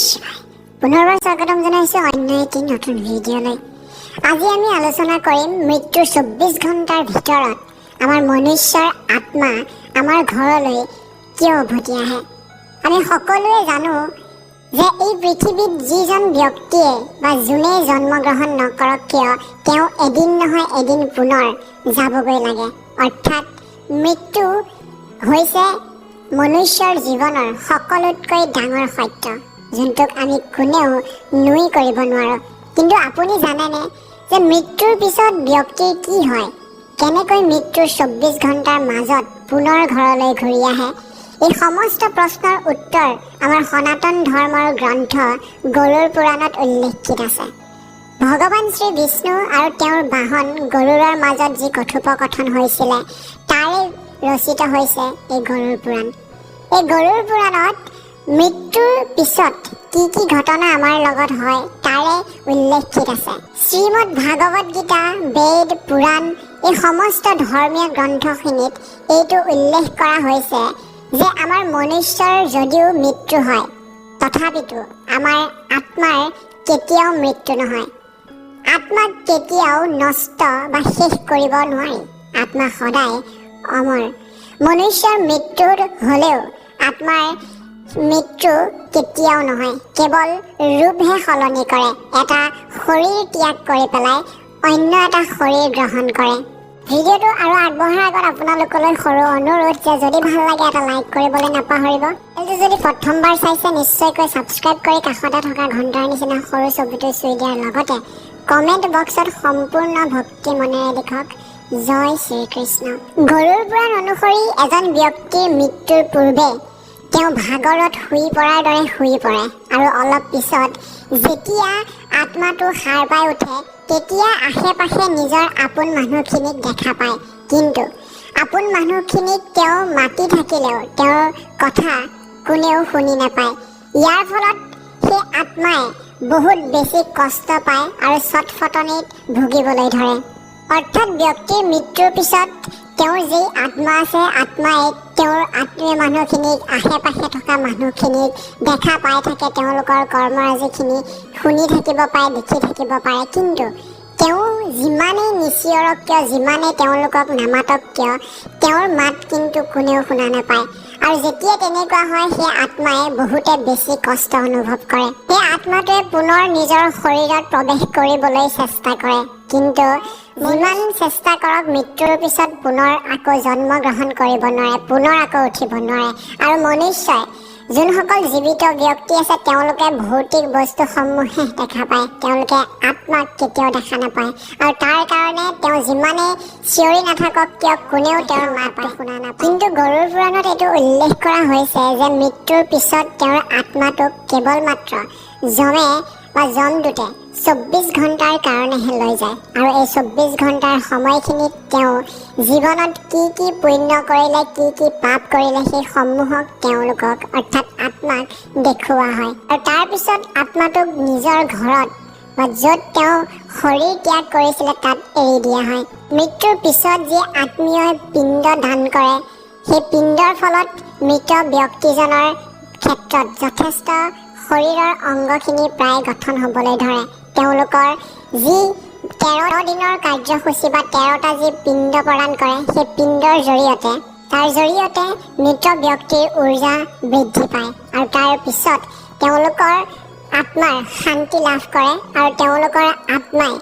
শিৱায়। পুনৰবাৰ স্বাগতম জনাইছোঁ অন্য এটি নতুন ভিডিঅ'লৈ। আজি আমি আলোচনা কৰিম মৃত্যুৰ 24 ঘণ্টাৰ ভিতৰত আমাৰ মনুষ্যৰ আত্মা আমাৰ ঘৰলৈ কিয় উভতি আহে। আমি সকলোৱে জানো যে এই পৃথিৱীত যিজন ব্যক্তিয়ে বা যোনেই জন্মগ্ৰহণ নকৰক কিয়, তেওঁ এদিন নহয় এদিন পুনৰ যাবগৈ লাগে। অৰ্থাৎ মৃত্যু হৈছে মনুষ্যৰ জীৱনৰ সকলোতকৈ ডাঙৰ সত্য, যোনটোক আমি কোনেও নুই কৰিব নোৱাৰোঁ। কিন্তু আপুনি জানেনে যে মৃত্যুৰ পিছত ব্যক্তিৰ কি হয়, কেনেকৈ মৃত্যুৰ 24 ঘণ্টাৰ মাজত পুনৰ ঘৰলৈ ঘূৰি আহে? এই সমস্ত প্ৰশ্নৰ উত্তৰ আমাৰ সনাতন ধৰ্মৰ গ্ৰন্থ গৰুড় পুৰাণত উল্লেখিত আছে। ভগৱান শ্ৰী বিষ্ণু আৰু তেওঁৰ বাহন গৰুড়ৰ মাজত যি কথোপকথন হৈছিলে, তাৰে ৰচিত হৈছে এই গৰুড় পুৰাণ। এই গৰুড় পুৰাণত মৃত্যুৰ পিছত কি কি ঘটনা আমাৰ লগত হয়, তাৰে উল্লেখিত আছে। শ্ৰীমদ ভাগৱত গীতা, বেদ, পুৰাণ, এই সমস্ত ধৰ্মীয় গ্ৰন্থখিনিত এইটো উল্লেখ কৰা হৈছে যে আমাৰ মনুষ্যৰ যদিও মৃত্যু হয়, তথাপিতো আমাৰ আত্মাৰ কেতিয়াও মৃত্যু নহয়। আত্মাক কেতিয়াও নষ্ট বা শেষ কৰিব নোৱাৰি। আত্মা সদায় অমৰ। মনুষ্যৰ মৃত্যুৰ হ'লেও আত্মাৰ মৃত্যু কেতিয়াও নহয়। কেৱল ৰূপহে সলনি কৰে। এটা শৰীৰ ত্যাগ কৰি পেলাই অন্য এটা শৰীৰ গ্ৰহণ কৰে। ভিডিঅ'টো আৰু আগবঢ়াৰ আগত আপোনালোকলৈ সৰু অনুৰোধ যে যদি ভাল লাগে, এটা লাইক কৰিবলৈ নাপাহৰিব। এইটো যদি প্ৰথমবাৰ চাইছে, নিশ্চয়কৈ ছাবস্ক্ৰাইব কৰি কাষতে থকা ঘণ্টাৰ নিচিনা সৰু ছবিটো চুই দিয়াৰ লগতে কমেণ্ট বক্সত সম্পূৰ্ণ ভক্তি মনেৰে লিখক, "জয় শ্ৰীকৃষ্ণ"। গৰুড় পুৰাণ অনুসৰি এজন ব্যক্তিৰ মৃত্যুৰ পূৰ্বে তেওঁ ভাগৰত শুই পৰাৰ দৰে শুই পৰে আৰু অলপ পিছত যেতিয়া আত্মাটো সাৰ পাই উঠে, তেতিয়া আশে পাশে নিজৰ আপোন মানুহখিনিক দেখা পায়। কিন্তু আপোন মানুহখিনিক তেওঁ মাতি থাকিলেও তেওঁৰ কথা কোনেও শুনি নাপায়। ইয়াৰ ফলত সেই আত্মাই বহুত বেছি কষ্ট পায় আৰু ছটফটনিত ভুগিবলৈ ধৰে। অৰ্থাৎ ব্যক্তিৰ মৃত্যুৰ পিছত তেওঁৰ যি আত্মা আছে, আত্মাই তেওঁৰ আত্মীয় মানুহখিনিক, আশে পাশে থকা মানুহখিনিক দেখা পাই থাকে, তেওঁলোকৰ কৰ্মৰাজিখিনি শুনি থাকিব পাৰে, দেখি থাকিব পাৰে। কিন্তু তেওঁ যিমানেই নিচিঞৰক কিয়, যিমানেই তেওঁলোকক নামাতক কিয়, তেওঁৰ মাত কিন্তু কোনেও শুনা নাপায়। আৰু যেতিয়া তেনেকুৱা হয়, সেই আত্মাই বহুতে বেছি কষ্ট অনুভৱ কৰে। সেই আত্মাটোৱে পুনৰ নিজৰ শৰীৰত প্ৰৱেশ কৰিবলৈ চেষ্টা কৰে। কিন্তু যিমান চেষ্টা কৰক, মৃত্যুৰ পিছত পুনৰ আকৌ জন্ম গ্ৰহণ কৰিব নোৱাৰে, পুনৰ আকৌ উঠিব নোৱাৰে। আৰু মনুষ্যই, যোনসকল জীৱিত ব্যক্তি আছে, তেওঁলোকে ভৌতিক বস্তুসমূহহে দেখা পায়। তেওঁলোকে আত্মাক কেতিয়াও দেখা নাপায় আৰু তাৰ কাৰণে তেওঁ যিমানেই চিঞৰি নাথাকক কিয়, কোনেও তেওঁৰ মাতটো শুনা নাপায়। কিন্তু গৰুড় পুৰাণত এইটো উল্লেখ কৰা হৈছে যে মৃত্যুৰ পিছত তেওঁৰ আত্মাটোক কেৱল মাত্ৰ যমে বা যমদূতে 24 ঘণ্টাৰ কাৰণেহে লৈ যায় আৰু এই 24 ঘণ্টাৰ সময়খিনিত তেওঁ জীৱনত কি কি পুণ্য কৰিলে, কি কি পাপ কৰিলে, সেই সমূহক তেওঁলোকক, অৰ্থাৎ আত্মাক দেখুওৱা হয়। আৰু তাৰপিছত আত্মাটোক নিজৰ ঘৰত বা য'ত তেওঁ শৰীৰ ত্যাগ কৰিছিলে, তাত এৰি দিয়া হয়। মৃত্যুৰ পিছত যি আত্মীয়ই পিণ্ড দান কৰে, সেই পিণ্ডৰ ফলত মৃত ব্যক্তিজনৰ ক্ষেত্ৰত যথেষ্ট শৰীৰৰ অংগখিনি প্ৰায় গঠন হ'বলৈ ধৰে। তেওঁলোকৰ যি 13 দিনৰ কাৰ্যসূচী বা 13টা যি পিণ্ড প্ৰদান কৰে, সেই পিণ্ডৰ জৰিয়তে, তাৰ জৰিয়তে মৃত ব্যক্তিৰ উৰ্জা বৃদ্ধি পায় আৰু তাৰ পিছত তেওঁলোকৰ আত্মাৰ শান্তি লাভ কৰে আৰু তেওঁলোকৰ আত্মাই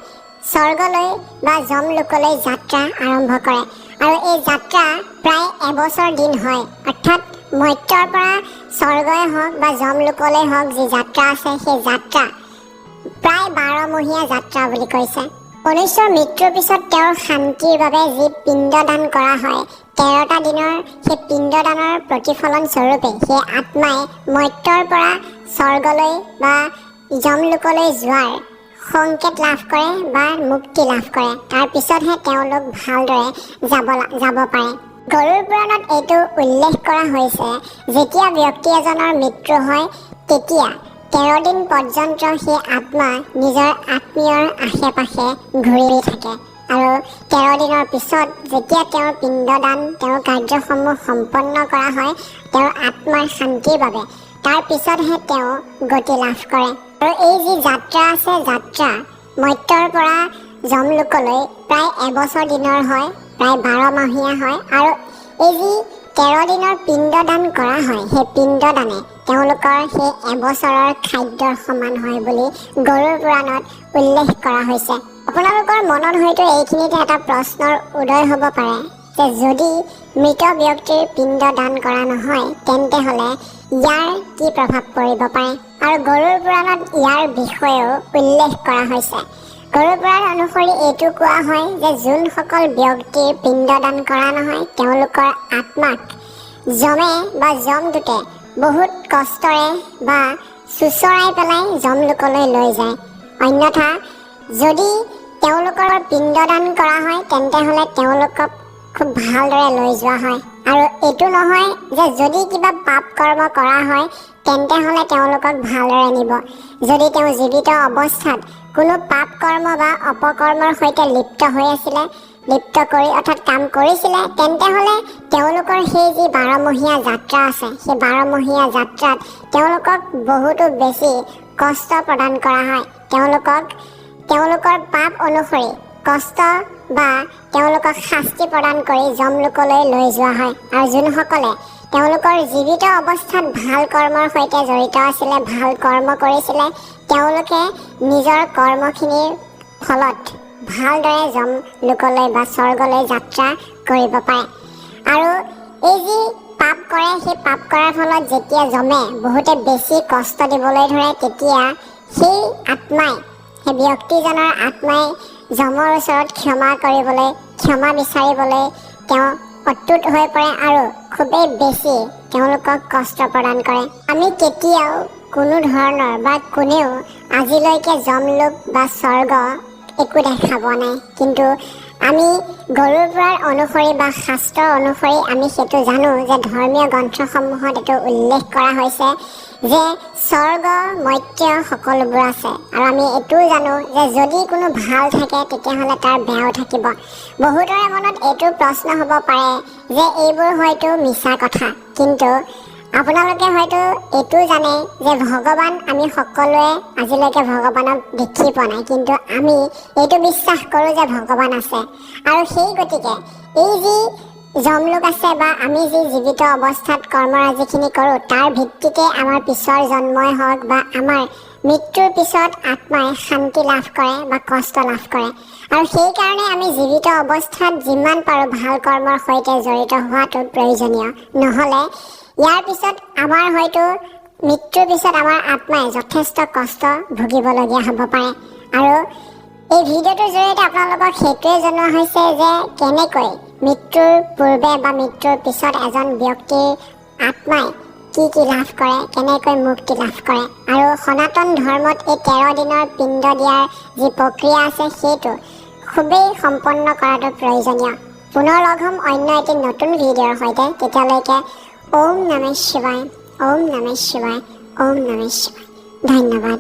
স্বৰ্গলৈ বা যমলোকলৈ যাত্ৰা আৰম্ভ কৰে। আৰু এই যাত্ৰা প্ৰায় এবছৰ দিন হয়। অৰ্থাৎ মৰ্ত্যৰ পৰা স্বৰ্গই হওক বা যমলোকলৈ হওক, যি যাত্ৰা আছে, সেই যাত্ৰা প্ৰায় 12মহীয়া যাত্ৰা বুলি কৈছে। মনুষ্যৰ মৃত্যুৰ পিছত তেওঁৰ শান্তিৰ বাবে যি পিণ্ডদান কৰা হয় 13টা দিনৰ, সেই পিণ্ডদানৰ প্ৰতিফলন স্বৰূপে সেই আত্মাই মৰ্ত্যৰ পৰা স্বৰ্গলৈ বা যমলোকলৈ যোৱাৰ সংকেত লাভ কৰে বা মুক্তি লাভ কৰে। তাৰ পিছতহে তেওঁলোক ভালদৰে যাব পাৰে। গৰুড় পুৰাণত এইটো উল্লেখ কৰা হৈছে, যেতিয়া ব্যক্তি এজনৰ মৃত্যু হয়, তেতিয়া 13 দিন পৰ্যন্ত সেই আত্মা নিজৰ আত্মীয়ৰ আশে পাশে ঘূৰি থাকে আৰু 13 দিনৰ পিছত যেতিয়া তেওঁৰ পিণ্ডদান, তেওঁৰ কাৰ্যসমূহ সম্পন্ন কৰা হয় তেওঁৰ আত্মাৰ শান্তিৰ বাবে, তাৰ পিছতহে তেওঁ গতি লাভ কৰে। আৰু এই যি যাত্ৰা আছে, যাত্ৰা মৰ্ত্যৰ পৰা যমলোকলৈ প্ৰায় এবছৰ দিনৰ হয়, প্ৰায় 12 মহীয়া হয়। আৰু এই যি 13 দিনৰ পিণ্ডদান কৰা হয়, সেই পিণ্ডদানে তেওঁলোকৰ সেই এবছৰৰ খাদ্যৰ সমান হয় বুলি গৰুড় পুৰাণত উল্লেখ কৰা হৈছে। আপোনালোকৰ মনত হয়তো এইখিনিতে এটা প্ৰশ্নৰ উদয় হ'ব পাৰে যে যদি মৃত ব্যক্তিৰ পিণ্ড দান কৰা নহয়, তেন্তে হ'লে ইয়াৰ কি প্ৰভাৱ পৰিব পাৰে? আৰু গৰুড় পুৰাণত ইয়াৰ বিষয়েও উল্লেখ কৰা হৈছে। গৰুড় পুৰাণ অনুসৰি এইটো কোৱা হয় যে যোনসকল ব্যক্তিৰ পিণ্ডদান কৰা নহয়, তেওঁলোকৰ আত্মাক যমে বা যমদূতে বহুত কষ্টৰে বা চোঁচৰাই পেলাই যমলোকলৈ লৈ যায়। অন্যথা যদি তেওঁলোকৰ পিণ্ডদান কৰা হয়, তেন্তে হ'লে তেওঁলোকক খুব ভালদৰে লৈ যোৱা হয়। আৰু এইটো নহয় যে যদি কিবা পাপ কৰ্ম কৰা হয়, তেন্তে হ'লে তেওঁলোকক ভালদৰে নিব। যদি তেওঁ জীৱিত অৱস্থাত কোনো পাপ কৰ্ম বা অপকৰ্মৰ সৈতে লিপ্ত হৈ আছিলে, লিপ্ত কৰি অৰ্থাৎ কাম কৰিছিলে, তেন্তে হ'লে তেওঁলোকৰ সেই যি 12মহীয়া যাত্ৰা আছে, সেই 12মহীয়া যাত্ৰাত তেওঁলোকক বহুতো বেছি কষ্ট প্ৰদান কৰা হয়। তেওঁলোকক তেওঁলোকৰ পাপ অনুসৰি কষ্ট বা তেওঁলোকক শাস্তি প্ৰদান কৰি যমলোকলৈ লৈ যোৱা হয়। আৰু যোনসকলে তেওঁলোকৰ জীৱিত অৱস্থাত ভাল কৰ্মৰ সৈতে জড়িত আছিলে, ভাল কৰ্ম কৰিছিলে, তেওঁলোকে নিজৰ কৰ্মখিনিৰ ফলত ভালদৰে যমলোকলৈ বা স্বৰ্গলৈ যাত্ৰা কৰিব পাৰে। আৰু এই যি পাপ কৰে, সেই পাপ কৰাৰ ফলত যেতিয়া যমে বহুতে বেছি কষ্ট দিবলৈ ধৰে, তেতিয়া সেই আত্মাই, সেই ব্যক্তিজনৰ আত্মাই যমৰ ওচৰত ক্ষমা কৰিবলৈ, ক্ষমা বিচাৰিবলৈ তেওঁ অটুট হৈ পৰে আৰু খুবেই বেছি তেওঁলোকক কষ্ট প্ৰদান কৰে। আমি কেতিয়াও কোনো ধৰণৰ বা কোনেও আজিলৈকে যমলোক বা স্বৰ্গ একো দেখা পোৱা নাই। কিন্তু আমি গৰুড় পুৰাণ অনুসৰি বা শাস্ত্ৰ অনুসৰি আমি সেইটো জানো যে ধৰ্মীয় গ্ৰন্থসমূহত এইটো উল্লেখ কৰা হৈছে যে স্বৰ্গ, মৰ্ত্য সকলোবোৰ আছে। আৰু আমি এইটোও জানো যে যদি কোনো ভাল থাকে, তেতিয়াহ'লে তাৰ বেয়াও থাকিব। বহুতৰে মনত এইটো প্ৰশ্ন হ'ব পাৰে যে এইবোৰ হয়তো মিছা কথা। কিন্তু আপোনালোকে হয়তো এইটোও জানে যে ভগৱান, আমি সকলোৱে আজিলৈকে ভগৱানক দেখি পোৱা নাই, কিন্তু আমি এইটো বিশ্বাস কৰোঁ যে ভগৱান আছে। আৰু সেই গতিকে এই যি যমলোক আছে বা আমি যি জীৱিত অৱস্থাত কৰ্মৰাজিখিনি কৰোঁ, তাৰ ভিত্তিতে আমাৰ পিছৰ জন্মই হওক বা আমাৰ মৃত্যুৰ পিছত আত্মাই শান্তি লাভ কৰে বা কষ্ট লাভ কৰে। আৰু সেইকাৰণে আমি জীৱিত অৱস্থাত যিমান পাৰোঁ ভাল কৰ্মৰ সৈতে জড়িত হোৱাটো প্ৰয়োজনীয়। নহ'লে ইয়াৰ পিছত আমাৰ হয়তো মৃত্যুৰ পিছত আমাৰ আত্মাই যথেষ্ট কষ্ট ভুগিবলগীয়া হ'ব পাৰে। আৰু এই ভিডিঅ'টোৰ জৰিয়তে আপোনালোকক সেইটোৱে জনোৱা হৈছে যে কেনেকৈ মৃত্যুৰ পূৰ্বে বা মৃত্যুৰ পিছত এজন ব্যক্তিৰ আত্মাই কি কি লাভ কৰে, কেনেকৈ মুক্তি লাভ কৰে। আৰু সনাতন ধৰ্মত এই 13 দিনৰ পিণ্ড দিয়াৰ যি প্ৰক্ৰিয়া আছে, সেইটো খুবেই সম্পন্ন কৰাটো প্ৰয়োজনীয়। পুনৰ লগ হ'ম অন্য এটি নতুন ভিডিঅ'ৰ সৈতে। তেতিয়ালৈকে ওম নমঃ শিৱায়, ওম নমঃ শিৱায়, ওম নমঃ শিৱায়। ধন্যবাদ।